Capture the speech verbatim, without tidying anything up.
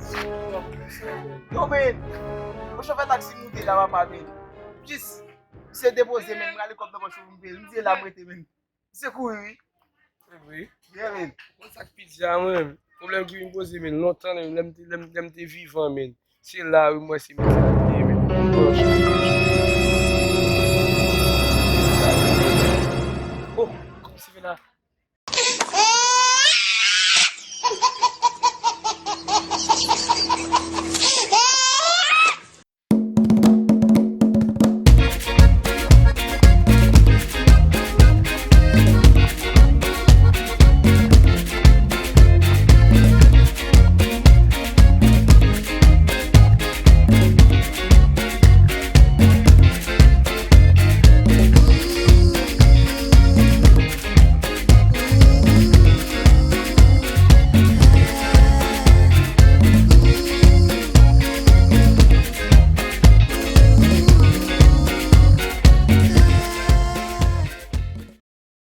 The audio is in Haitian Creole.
Yo, men, yon chofè taksi moute la, papa, men. Jis, se depoze, men, m rale kòb nan pòch pou m peye. M di, la, m rete, men. Se kouri, wi. Se vre? Yeah, men. Konn sa k pi di a, mwen, pwoblèm ki vin poze, men, lontan, lè m te, lè m, lè m te vivan, men. Se la, wi, mwen, se metye sa m te ye, men. Oh, kòman se fè la?